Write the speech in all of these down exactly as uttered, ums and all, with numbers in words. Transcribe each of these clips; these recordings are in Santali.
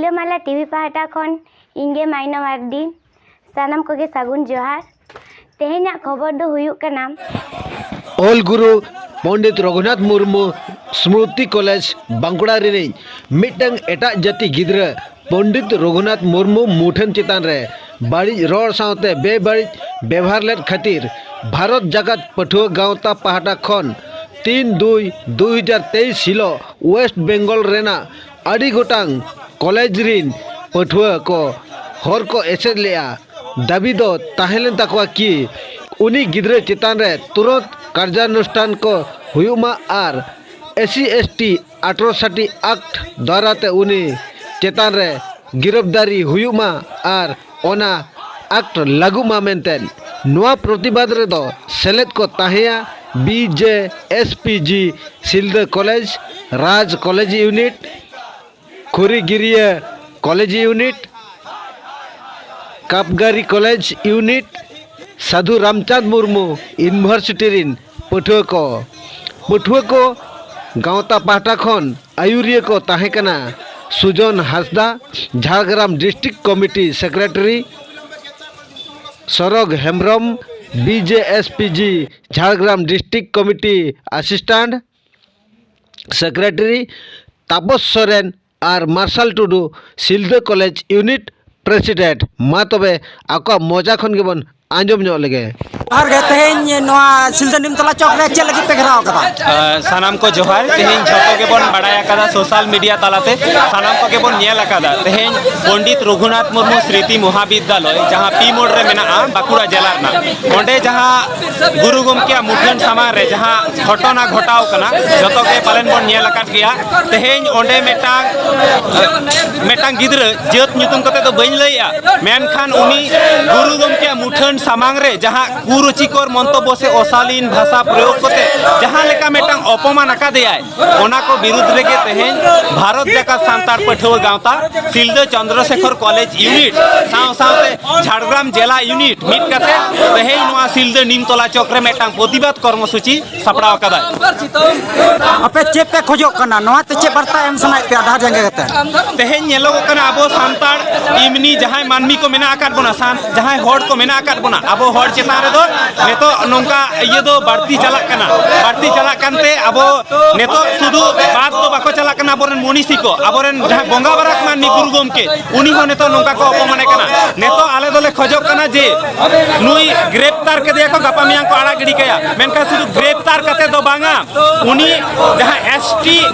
ᱨᱤᱞᱟᱹᱢᱟᱞᱟ ᱴᱤᱵᱷᱤ ᱯᱟᱦᱴᱟ ᱠᱷᱚᱱ ᱤᱧ ᱜᱮ ᱢᱟᱭᱱᱟ ᱢᱟᱨᱰᱤ᱾ ᱥᱟᱱᱟᱢ ᱠᱚᱜᱮ ᱥᱟᱹᱜᱩᱱ ᱡᱚᱦᱟᱨ᱾ ᱛᱮᱦᱮᱧᱟᱜ ᱠᱷᱚᱵᱚᱨ ᱫᱚ ᱦᱩᱭᱩᱜ ᱠᱟᱱᱟ, ᱚᱞ ᱜᱩᱨᱩ ᱯᱚᱱᱰᱤᱛ ᱨᱚᱜᱷᱩᱱᱟᱛᱷ ᱢᱩᱨᱢᱩ ᱥᱢᱨᱩᱛᱤ ᱠᱚᱞᱮᱡᱽ ᱵᱟᱸᱠᱩᱲᱟ ᱨᱤᱱᱤᱡ ᱢᱤᱫᱴᱟᱝ ᱮᱴᱟᱜ ᱡᱟᱹᱛᱤ ᱜᱤᱫᱽᱨᱟᱹ ᱯᱚᱱᱰᱤᱛ ᱨᱚᱜᱷᱩᱱᱟᱛᱷ ᱢᱩᱨᱢᱩ ᱢᱩᱴᱷᱟᱹᱱ ᱪᱮᱛᱟᱱ ᱨᱮ ᱵᱟᱹᱲᱤᱡ ᱨᱚᱲ ᱥᱟᱶᱛᱮ ᱵᱮᱵᱟᱹᱲᱤᱡ ᱵᱮᱵᱷᱟᱨ ᱞᱮᱫ ᱠᱷᱟᱹᱛᱤᱨ ᱵᱷᱟᱨᱚᱛ ᱡᱟᱠᱟᱛ ᱯᱟᱹᱴᱷᱩᱣᱟᱹ ᱜᱟᱶᱛᱟ ᱯᱟᱦᱴᱟ ᱠᱷᱚᱱ ᱛᱤᱱ ᱫᱩᱭ ᱫᱩ ᱦᱟᱡᱟᱨ ᱛᱮᱭᱤᱥ ᱦᱤᱞᱳᱜ ᱳᱭᱮᱥᱴ ᱵᱮᱝᱜᱚᱞ ᱨᱮᱱᱟᱜ ᱟᱹᱰᱤ ᱜᱚᱴᱟᱝ ᱠᱚᱞᱮᱡᱽ ᱨᱤᱱ ᱯᱟᱹᱴᱷᱩᱣᱟᱹ ᱠᱚ ᱦᱚᱨ ᱠᱚ ᱮᱥᱮᱫ ᱞᱮᱫᱼᱟ᱾ ᱫᱟᱹᱵᱤ ᱫᱚ ᱛᱟᱦᱮᱸ ᱞᱮᱱ ᱛᱟᱠᱚᱣᱟ ᱠᱤ ᱩᱱᱤ ᱜᱤᱫᱽᱨᱟᱹ ᱪᱮᱛᱟᱱ ᱨᱮ ᱛᱩᱨᱚᱸᱛ ᱠᱟᱨᱡᱟᱱᱩᱥᱴᱷᱟᱱ ᱠᱚ ᱦᱩᱭᱩᱜ ᱢᱟ ᱟᱨ S C S T atrocity act ᱫᱣᱟᱨᱟ ᱛᱮ ᱩᱱᱤ ᱪᱮᱛᱟᱱ ᱨᱮ ᱜᱤᱨᱚᱯᱫᱟᱨᱤ ᱦᱩᱭᱩᱜ ᱢᱟ ᱟᱨ ᱚᱱᱟ ᱟᱠᱴ ᱞᱟᱹᱜᱩᱜ ᱢᱟ ᱢᱮᱱᱛᱮ᱾ ᱱᱚᱣᱟ ᱯᱨᱚᱛᱤᱵᱟᱫ ᱨᱮᱫᱚ ᱥᱮᱞᱮᱫ ᱠᱚ ᱛᱟᱦᱮᱸᱭᱟ B J S P G Silda college, Raj college unit, Khurigiria college unit, Kapgari college unit, Sadhu Ramchand Murmu university ᱨᱤᱱ ᱯᱟᱹᱴᱷᱩᱣᱟᱹ ᱠᱚ᱾ ᱯᱟᱹᱴᱷᱩᱣᱟᱹ ᱠᱚ ᱜᱟᱶᱛᱟ ᱯᱟᱦᱴᱟ ᱠᱷᱚᱱ ᱟᱹᱭᱩᱨᱤᱭᱟᱹ ᱠᱚ ᱛᱟᱦᱮᱸ ᱠᱟᱱᱟ Sujon Hansda, Jhargram district committee secretary, Saroj Hembram, B J S P G Jhargram district committee assistant secretary, Tapas Soren ᱟᱨ ᱢᱟᱨᱥᱟᱞ ᱴᱩᱰᱩ, ᱥᱤᱞᱫᱟᱹ ᱠᱚᱞᱮᱡᱽ ᱤᱭᱩᱱᱤᱴ ᱯᱨᱮᱥᱤᱰᱮᱱᱴ᱾ ᱢᱟ ᱛᱚᱵᱮ ᱟᱠᱚᱣᱟᱜ ᱢᱚᱪᱟ ᱠᱷᱚᱱ ᱜᱮᱵᱚᱱ ᱟᱸᱡᱚᱢ ᱧᱚᱜ ᱞᱮᱜᱮ᱾ ᱟᱨ ᱜᱮ ᱛᱮᱦᱮᱧ ᱱᱚᱣᱟ ᱥᱤᱞᱫᱟᱹ ᱱᱤᱢᱛᱚᱞᱟ ᱪᱚᱠ ᱨᱮ ᱪᱮᱫ ᱞᱟᱹᱜᱤᱫ ᱯᱮ ᱜᱷᱮᱨᱟᱣ ᱠᱟᱫᱟ? ᱟᱸ, ᱥᱟᱱᱟᱢ ᱠᱚ ᱡᱚᱦᱟᱨ᱾ ᱛᱮᱦᱮᱧ ᱡᱷᱚᱛᱚ ᱜᱮᱵᱚᱱ ᱵᱟᱲᱟᱭ ᱟᱠᱟᱫᱟ, ᱥᱳᱥᱟᱞ ᱢᱤᱰᱤᱭᱟ ᱛᱟᱞᱟᱛᱮ ᱥᱟᱱᱟᱢ ᱠᱚᱜᱮ ᱵᱚᱱ ᱧᱮᱞ ᱟᱠᱟᱫᱟ, ᱛᱮᱦᱮᱧ ᱯᱚᱱᱰᱤᱛ ᱨᱚᱜᱷᱩᱱᱟᱛᱷ ᱢᱩᱨᱢᱩ ᱥᱨᱤᱛᱤ ᱢᱚᱦᱟᱵᱤᱫᱽᱫᱟᱞᱚᱭ, ᱡᱟᱦᱟᱸ ᱯᱤ ᱢᱳᱲ ᱨᱮ ᱢᱮᱱᱟᱜᱼᱟ, ᱵᱟᱸᱠᱩᱲᱟ ᱡᱮᱞᱟ ᱨᱮᱱᱟᱜ, ᱚᱸᱰᱮ ᱡᱟᱦᱟᱸ ᱜᱩᱨᱩ ᱜᱚᱢᱠᱮᱭᱟᱜ ᱢᱩᱴᱷᱟᱹᱱ ᱥᱟᱢᱟᱝ ᱨᱮ ᱡᱟᱦᱟᱸ ᱜᱷᱚᱴᱚᱱᱟ ᱜᱷᱚᱴᱟᱣ ᱠᱟᱱᱟ, ᱡᱷᱚᱛᱚ ᱜᱮ ᱯᱟᱞᱮᱱ ᱵᱚᱱ ᱧᱮᱞ ᱟᱠᱟᱫ ᱜᱮᱭᱟ᱾ ᱛᱮᱦᱮᱧ ᱚᱸᱰᱮ ᱢᱤᱫᱴᱟᱝ, ᱢᱤᱫᱴᱟᱝ ᱜᱤᱫᱽᱨᱟᱹ, ᱡᱟᱹᱛ ᱧᱩᱛᱩᱢ ᱠᱟᱛᱮ ᱫᱚ ᱵᱟᱹᱧ ᱞᱟᱹᱭᱮᱜᱼᱟ, ᱢᱮᱱᱠᱷᱟᱱ ᱩᱱᱤ ᱜᱩᱨᱩ ᱜᱚᱢᱠᱮᱭᱟᱜ ᱢᱩᱴᱷᱟᱹᱱ ᱥᱟᱢᱟᱝ ᱨᱮ ᱡᱟᱦᱟᱸ ᱠᱩᱨᱩᱪᱤᱠᱚᱨ ᱢᱚᱱᱛᱚᱵᱵᱚ ᱥᱮ ᱚᱥᱟᱞᱤᱱ ᱵᱷᱟᱥᱟ ᱯᱨᱚᱭᱳᱜ ᱠᱟᱛᱮ ᱡᱟᱦᱟᱸ ᱞᱮᱠᱟ ᱢᱤᱫᱴᱟᱝ ᱚᱯᱚᱢᱟᱱ ᱟᱠᱟᱫᱮᱭᱟᱭ, ᱚᱱᱟ ᱠᱚ ᱵᱤᱨᱩᱫᱽ ᱨᱮᱜᱮ ᱛᱮᱦᱮᱧ ᱵᱷᱟᱨᱚᱛ ᱡᱟᱠᱟᱛ ᱥᱟᱱᱛᱟᱲ ᱯᱟᱹᱴᱷᱩᱣᱟᱹ ᱜᱟᱶᱛᱟ, ᱥᱤᱞᱫᱟᱹ ᱪᱚᱱᱫᱨᱚᱥᱮᱠᱷᱚᱨ ᱠᱚᱞᱮᱡᱽ ᱤᱭᱩᱱᱤᱴ ᱥᱟᱶ ᱥᱟᱶᱛᱮ ᱡᱷᱟᱲᱜᱨᱟᱢ ᱡᱮᱞᱟ ᱤᱭᱩᱱᱤᱴ ᱢᱤᱫ ᱠᱟᱛᱮ ᱛᱮᱦᱮᱧ ᱱᱚᱣᱟ ᱥᱤᱞᱫᱟᱹ ᱱᱤᱢ ᱛᱚᱞᱟ ᱪᱚᱠ ᱨᱮ ᱢᱤᱫᱴᱟᱝ ᱯᱨᱚᱛᱤᱵᱟᱫ ᱠᱚᱨᱢᱚᱥᱩᱪᱤ ᱥᱟᱯᱲᱟᱣ ᱟᱠᱟᱫᱟᱭ᱾ ᱟᱯᱮ ᱪᱮᱫ ᱯᱮ ᱠᱷᱚᱡᱚᱜ ᱠᱟᱱᱟ? ᱱᱚᱣᱟ ᱛᱮ ᱪᱮᱫ ᱵᱟᱨᱛᱟ ᱮᱢ ᱥᱟᱱᱟᱭᱮᱫ ᱯᱮᱭᱟ ᱰᱟᱦᱟᱨ ᱡᱟᱸᱜᱮ ᱠᱟᱛᱮ? ᱛᱮᱦᱮᱧ ᱧᱮᱞᱚᱜᱚᱜ ᱠᱟᱱᱟ, ᱟᱵᱚ ᱥᱟᱱᱛᱟᱲ ᱮᱢᱱᱤ ᱡᱟᱦᱟᱸᱭ ᱢᱟᱹᱱᱢᱤ ᱠᱚ ᱢᱮᱱᱟᱜ ᱟᱠᱟᱫ ᱵᱚᱱᱟ, ᱥᱟᱱ- ᱡᱟᱦᱟᱸᱭ ᱦᱚᱲ ᱠᱚ ᱢᱮᱱᱟᱜ ᱟᱠᱟᱫ ᱵᱚᱱᱟ, ᱟᱵᱚ ᱦᱚᱲ ᱪᱮᱛᱟᱱ ᱨᱮᱫᱚ ᱱᱤᱛᱚᱜ ᱱᱚᱝᱠᱟ ᱤᱭᱟᱹ ᱫᱚ ᱵᱟᱹᱲᱛᱤ ᱪᱟᱞᱟᱜ ᱠᱟᱱᱟ᱾ ᱵᱟᱹᱲᱛᱤ ᱪᱟᱞᱟᱜ ᱠᱟᱱᱛᱮ ᱟᱵᱚ ᱱᱤᱛᱚᱜ ᱥᱩᱫᱷᱩ ᱵᱟᱫ ᱫᱚ ᱵᱟᱠᱚ ᱪᱟᱞᱟᱜ ᱠᱟᱱᱟ ᱟᱵᱚᱨᱮᱱ ᱢᱚᱱᱤᱥᱤ ᱠᱚ, ᱟᱵᱚᱨᱮᱱ ᱡᱟᱦᱟᱸᱭ ᱵᱚᱸᱜᱟ ᱵᱟᱨᱟᱠ ᱢᱟᱹᱱᱢᱤ ᱜᱩᱨᱩ ᱜᱚᱢᱠᱮ, ᱩᱱᱤ ᱦᱚᱸ ᱱᱤᱛᱚᱜ ᱱᱚᱝᱠᱟ ᱠᱚ ᱚᱯᱚᱢᱟᱱᱮ ᱠᱟᱱᱟ᱾ ᱱᱤᱛᱚᱜ ᱟᱞᱮ ᱫᱚᱞᱮ ᱠᱷᱚᱡᱚᱜ ᱠᱟᱱᱟ ᱡᱮ ᱱᱩᱭ ᱜᱨᱮᱯᱛᱟᱨ ᱠᱮᱫᱮᱭᱟ ᱠᱚ, ᱜᱟᱯᱟ ᱢᱮᱭᱟᱝ ᱠᱚ ᱟᱲᱟᱜ ᱜᱤᱰᱤ ᱠᱟᱭᱟ, ᱢᱮᱱᱠᱷᱟᱱ ᱥᱩᱫᱷᱩ ᱜᱨᱮᱯᱛᱟᱨ ᱠᱟᱛᱮ ᱫᱚ ᱵᱟᱝᱟ, ᱩᱱᱤ ᱡᱟᱦᱟᱸ ST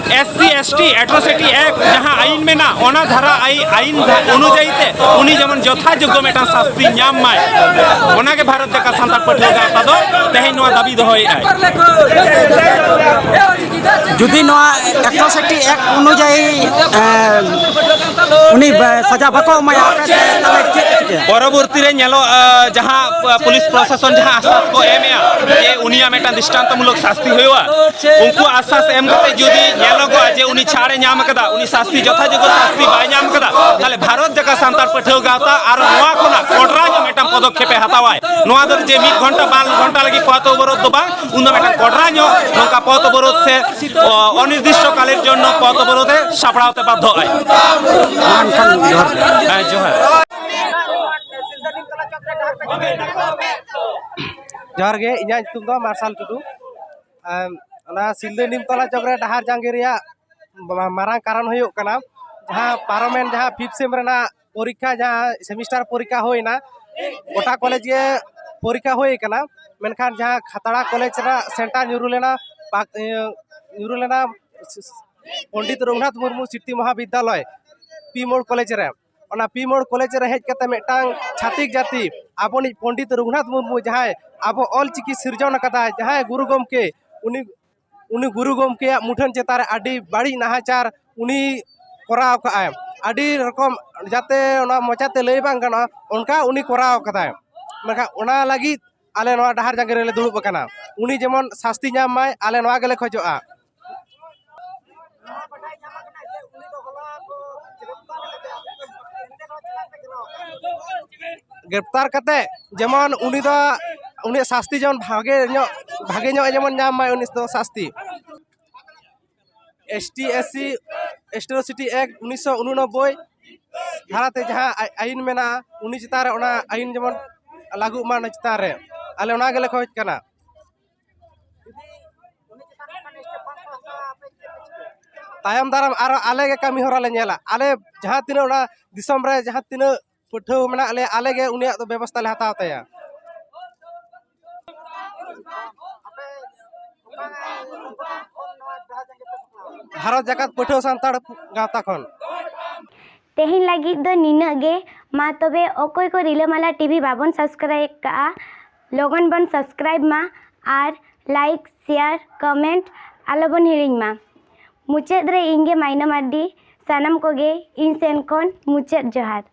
SC ST Atrocity Act ᱡᱟᱦᱟᱸ ᱟᱹᱭᱤᱱ ᱢᱮᱱᱟᱜ, ᱚᱱᱟ ᱫᱷᱟᱨᱟ ᱟᱭ- ᱟᱹᱭᱤᱱ ᱫᱷᱟ- ᱚᱱᱩᱡᱟᱭᱤ ᱛᱮ ᱩᱱᱤ ᱡᱮᱢᱚᱱ ᱡᱚᱛᱷᱟᱡᱳᱜᱽᱜᱚ ᱢᱤᱫᱴᱟᱝ ᱥᱟᱥᱛᱤ ᱧᱟᱢ ᱢᱟᱭ, ᱚᱱᱟᱜᱮ ᱵᱷᱟᱨᱚᱛ ᱡᱟᱠᱟᱛ ᱥᱟᱱᱛᱟᱲ ᱯᱟᱹᱴᱷᱩᱣᱟᱹ ᱜᱟᱶᱛᱟ ᱫᱚ ᱛᱮᱦᱮᱧ ᱱᱚᱣᱟ ᱫᱟᱹᱵᱤ ᱫᱚᱦᱚᱭᱮᱫᱼᱟᱭ᱾ ᱡᱩᱫᱤ ᱱᱚᱣᱟ ᱮᱴᱨᱚᱥᱤᱴᱤ ᱮᱠᱴ ᱚᱱᱩᱡᱟᱭᱤ ᱮ, ᱩᱱᱤ ᱵᱟ- ᱥᱟᱡᱟ ᱵᱟᱠᱚ ᱮᱢᱟᱭᱟ, ᱟᱯᱮ ᱛᱮ ᱛᱟᱦᱚᱞᱮ ᱪᱮᱫ ᱯᱮ ᱪᱤᱠᱟᱹᱭᱟ? ᱯᱚᱨᱚᱵᱚᱨᱛᱤ ᱨᱮ ᱧᱮᱞᱚᱜ, ᱟ, ᱡᱟᱦᱟᱸ ᱯᱩᱞᱤᱥ ᱯᱨᱚᱥᱟᱥᱚᱱ ᱡᱟᱦᱟᱸ ᱟᱥᱟᱥ ᱠᱚ ᱮᱢᱮᱜᱼᱟ ᱡᱮ ᱩᱱᱤᱭᱟᱜ ᱢᱤᱫᱴᱟᱝ ᱫᱨᱤᱥᱴᱟᱱᱛᱚᱢᱩᱞᱚᱠ ᱥᱟᱥᱛᱤ ᱦᱩᱭᱩᱜᱼᱟ, ᱩᱱᱠᱩ ᱟᱥᱟᱥ ᱮᱢ ᱠᱟᱛᱮ ᱡᱩᱫᱤ ᱧᱮᱞᱚᱜᱚᱜᱼᱟ ᱡᱮ ᱩᱱᱤ ᱪᱷᱟᱲᱮ ᱧᱟᱢ ᱟᱠᱟᱫᱟ, ᱩᱱᱤ ᱥᱟᱥᱛᱤ ᱡᱚᱛᱷᱟᱡᱳᱜᱽᱜᱚ ᱥᱟᱥᱛᱤ ᱵᱟᱭ ᱧᱟᱢ ᱟᱠᱟᱫᱟ, ᱛᱟᱦᱚᱞᱮ ᱵᱷᱟᱨᱚᱛ ᱡᱟᱠᱟᱛ ᱥᱟᱱᱛᱟᱲ ᱯᱟᱹᱴᱷᱩᱣᱟᱹ ᱜᱟᱶᱛᱟ ᱟᱨᱚ ᱱᱚᱣᱟ ᱠᱷᱚᱱᱟᱜ ᱠᱚᱰᱨᱟ ᱧᱚᱜ ᱢᱤᱫᱴᱟᱝ ᱯᱚᱫᱚᱠᱷᱮᱯᱮ ᱦᱟᱛᱟᱣᱟᱭ᱾ ᱱᱚᱣᱟ ᱫᱚ ᱡᱮ ᱢᱤᱫ ᱜᱷᱚᱱᱴᱟ ᱵᱟᱨ ᱜᱷᱚᱱᱴᱟ ᱞᱟᱹᱜᱤᱫ ᱯᱚᱛᱷ ᱚᱵᱚᱨᱳᱫᱷ ᱫᱚ ᱵᱟᱝ, ᱩᱱ ᱫᱚ ᱢᱤᱫᱴᱟᱝ ᱠᱚᱰᱨᱟ ᱧᱚᱜ ᱱᱚᱝᱠᱟ ᱯᱚᱛᱷ ᱚᱵᱚᱨᱳᱫᱷ ᱥᱮ, ᱚ, ᱚᱱᱤᱨᱫᱤᱥᱴᱚ ᱠᱟᱞᱮᱨ ᱡᱚᱱᱱᱚ ᱯᱚᱛᱷ ᱚᱵᱚᱨᱳᱫᱷ ᱮ ᱥᱟᱯᱲᱟᱣ ᱛᱮ ᱵᱟᱫᱽᱫᱷᱚᱜᱼᱟᱭ᱾ ᱢᱟ ᱮᱱᱠᱷᱟᱱ ᱡᱚᱦᱟᱨ ᱜᱮ᱾ ᱦᱮᱸ, ᱡᱚᱦᱟᱨ᱾ ᱡᱚᱦᱟᱨ ᱜᱮ, ᱤᱧᱟᱹᱜ ᱧᱩᱛᱩᱢ ᱫᱚ ᱢᱟᱨᱥᱟᱞ ᱴᱩᱰᱩ᱾ ᱟᱢ, ᱚᱱᱟ ᱥᱤᱞᱫᱟᱹ ᱱᱤᱢᱛᱚᱞᱟ ᱪᱚᱠ ᱨᱮ ᱰᱟᱦᱟᱨ ᱡᱟᱸᱜᱮ ᱨᱮᱭᱟᱜ ᱢᱟ- ᱢᱟᱨᱟᱝ ᱠᱟᱨᱚᱱ ᱦᱩᱭᱩᱜ ᱠᱟᱱᱟ, ᱡᱟᱦᱟᱸ ᱯᱟᱨᱚᱢᱮᱱ ᱡᱟᱦᱟᱸ ᱯᱷᱤᱯᱛᱷ ᱥᱮᱢ ᱨᱮᱱᱟᱜ ᱯᱚᱨᱤᱠᱠᱷᱟ, ᱡᱟᱦᱟᱸ ᱥᱮᱢᱤᱥᱴᱟᱨ ᱯᱚᱨᱤᱠᱠᱷᱟ ᱦᱩᱭᱱᱟ, ᱜᱚᱴᱟ ᱠᱚᱞᱮᱡᱽ ᱜᱮ ᱯᱚᱨᱤᱠᱠᱷᱟ ᱦᱩᱭ ᱠᱟᱱᱟ, ᱢᱮᱱᱠᱷᱟᱱ ᱡᱟᱦᱟᱸ ᱠᱷᱟᱛᱲᱟ ᱠᱚᱞᱮᱡᱽ ᱨᱮᱱᱟᱜ ᱥᱮᱱᱴᱟᱨ ᱧᱩᱨᱩ ᱞᱮᱱᱟ, ᱯᱟᱠ- ᱤᱭᱟᱹ, ᱧᱩᱨᱩ ᱞᱮᱱᱟ ᱯᱚᱱᱰᱤᱛ ᱨᱚᱜᱷᱩᱱᱟᱛᱷ ᱢᱩᱨᱢᱩ ᱥᱤᱴᱤ ᱢᱚᱦᱟᱵᱤᱫᱽᱫᱟᱞᱚᱭ, ᱯᱤ ᱢᱳᱲ ᱠᱚᱞᱮᱡᱽ ᱨᱮ᱾ ᱚᱱᱟ ᱯᱤ ᱢᱳᱲ ᱠᱚᱞᱮᱡᱽ ᱨᱮ ᱦᱮᱡ ᱠᱟᱛᱮ ᱢᱤᱫᱴᱟᱝ ᱪᱷᱟᱹᱛᱤᱠ ᱡᱟᱹᱛᱤ ᱟᱵᱚᱱᱤᱡ ᱯᱚᱱᱰᱤᱛ ᱨᱚᱜᱷᱩᱱᱟᱛᱷ ᱢᱩᱨᱢᱩ, ᱡᱟᱦᱟᱸᱭ ᱟᱵᱚ ᱚᱞ ᱪᱤᱠᱤ ᱥᱤᱨᱡᱚᱱ ᱟᱠᱟᱫᱟᱭ, ᱡᱟᱦᱟᱸᱭ ᱜᱩᱨᱩ ᱜᱚᱢᱠᱮ, ᱩᱱᱤ ᱩᱱᱤ ᱜᱩᱨᱩ ᱜᱚᱢᱠᱮᱭᱟᱜ ᱢᱩᱴᱷᱟᱹᱱ ᱪᱮᱛᱟᱱ ᱨᱮ ᱟᱹᱰᱤ ᱵᱟᱹᱲᱤᱡ ᱱᱟᱦᱟᱪᱟᱨ ᱩᱱᱤ ᱠᱚᱨᱟᱣ ᱠᱟᱜᱼᱟᱭ᱾ ᱟᱹᱰᱤ ᱨᱚᱠᱚᱢ ᱡᱟᱛᱮ ᱚᱱᱟ ᱢᱚᱪᱟᱛᱮ ᱞᱟᱹᱭ ᱵᱟᱝ ᱜᱟᱱᱚᱜᱼᱟ, ᱚᱱᱠᱟ ᱩᱱᱤ ᱠᱚᱨᱟᱣ ᱠᱟᱫᱟᱭ᱾ ᱢᱮᱱᱠᱷᱟᱱ ᱚᱱᱟ ᱞᱟᱹᱜᱤᱫ ᱟᱞᱮ ᱱᱚᱣᱟ ᱰᱟᱦᱟᱨ ᱡᱟᱸᱜᱮ ᱨᱮᱞᱮ ᱫᱩᱲᱩᱵ ᱟᱠᱟᱱᱟ᱾ ᱩᱱᱤ ᱡᱮᱢᱚᱱ ᱥᱟᱥᱛᱤ ᱧᱟᱢ ᱢᱟᱭ, ᱟᱞᱮ ᱱᱚᱣᱟ ᱜᱮᱞᱮ ᱠᱷᱚᱡᱚᱜᱼᱟ᱾ ᱜᱨᱮᱯᱛᱟᱨ ᱠᱟᱛᱮ ᱡᱮᱢᱚᱱ ᱩᱱᱤ ᱫᱚ, ᱩᱱᱤᱭᱟᱜ ᱥᱟᱥᱛᱤ ᱡᱮᱢᱚᱱ ᱵᱷᱟᱜᱮ ᱧᱚᱜ, ᱵᱷᱟᱜᱮ ᱧᱚᱜ ᱡᱮᱢᱚᱱ ᱧᱟᱢ ᱢᱟᱭ ᱩᱱᱤ ᱫᱚ ᱥᱟᱥᱛᱤ᱾ S T S C atrocity act ᱩᱱᱤᱥᱥᱚ ᱩᱱᱩᱱᱚᱵᱵᱳᱭ ᱫᱷᱟᱨᱟᱛᱮ ᱡᱟᱦᱟᱸ ᱟᱭ-, ᱟᱭᱤᱱ ᱢᱮᱱᱟᱜᱼᱟ, ᱩᱱᱤ ᱪᱮᱛᱟᱱ ᱨᱮ ᱚᱱᱟ ᱟᱭᱤᱱ ᱡᱮᱢᱚᱱ ᱞᱟᱹᱜᱩᱜ ᱢᱟ ᱚᱱᱟ ᱪᱮᱛᱟᱱ ᱨᱮ, ᱟᱞᱮ ᱚᱱᱟ ᱜᱮᱞᱮ ᱠᱷᱚᱡᱽ ᱠᱟᱱᱟ᱾ ᱛᱟᱭᱚᱢ ᱫᱟᱨᱟᱢ ᱟᱨᱚ ᱟᱞᱮ ᱜᱮ ᱠᱟᱹᱢᱤ ᱦᱚᱨᱟ ᱞᱮ ᱧᱮᱞᱟ᱾ ᱟᱞᱮ ᱡᱟᱦᱟᱸ ᱛᱤᱱᱟᱹᱜ ᱚᱱᱟ ᱫᱤᱥᱚᱢ ᱨᱮ ᱡᱟᱦᱟᱸ ᱛᱤᱱᱟᱹᱜ ᱯᱟᱹᱴᱷᱩᱣᱟᱹ ᱢᱮᱱᱟᱜ ᱞᱮᱭᱟ, ᱟᱞᱮ ᱜᱮ ᱩᱱᱤᱭᱟᱜ ᱫᱚ ᱵᱮᱵᱚᱥᱛᱷᱟ ᱞᱮ ᱦᱟᱛᱟᱣ ᱛᱟᱭᱟ᱾ ᱵᱷᱟᱨᱚᱛ ᱡᱟᱠᱟᱛ ᱯᱟᱹᱴᱷᱩᱣᱟᱹ ᱥᱟᱱᱛᱟᱲ ᱜᱟᱶᱛᱟ ᱠᱷᱚᱱ᱾ ᱛᱮᱦᱮᱧ ᱞᱟᱹᱜᱤᱫ ᱫᱚ ᱱᱤᱱᱟᱹᱜ ᱜᱮ᱾ ᱢᱟ ᱛᱚᱵᱮ, ᱚᱠᱚᱭ ᱠᱚ ᱨᱤᱞᱟᱹᱢᱟᱞᱟ ᱴᱤᱵᱷᱤ ᱵᱟᱵᱚᱱ ᱥᱟᱵᱥᱠᱨᱟᱭᱤᱵ ᱠᱟᱜᱼᱟ, ᱞᱚᱜᱚᱱ ᱵᱚᱱ ᱥᱟᱵᱥᱠᱨᱟᱭᱤᱵ ᱢᱟ ᱟᱨ ᱞᱟᱭᱤᱠ, ᱥᱮᱭᱟᱨ, ᱠᱚᱢᱮᱱᱴ ᱟᱞᱚᱵᱚᱱ ᱦᱤᱲᱤᱧ ᱢᱟ᱾ ᱢᱩᱪᱟᱹᱫ ᱨᱮ ᱤᱧ ᱜᱮ ᱢᱟᱭᱱᱟ ᱢᱟᱨᱰᱤ ᱥᱟᱱᱟᱢ ᱠᱚᱜᱮ ᱤᱧ ᱥᱮᱱ ᱠᱷᱚᱱ ᱢᱩᱪᱟᱹᱫ ᱡᱚᱦᱟᱨ᱾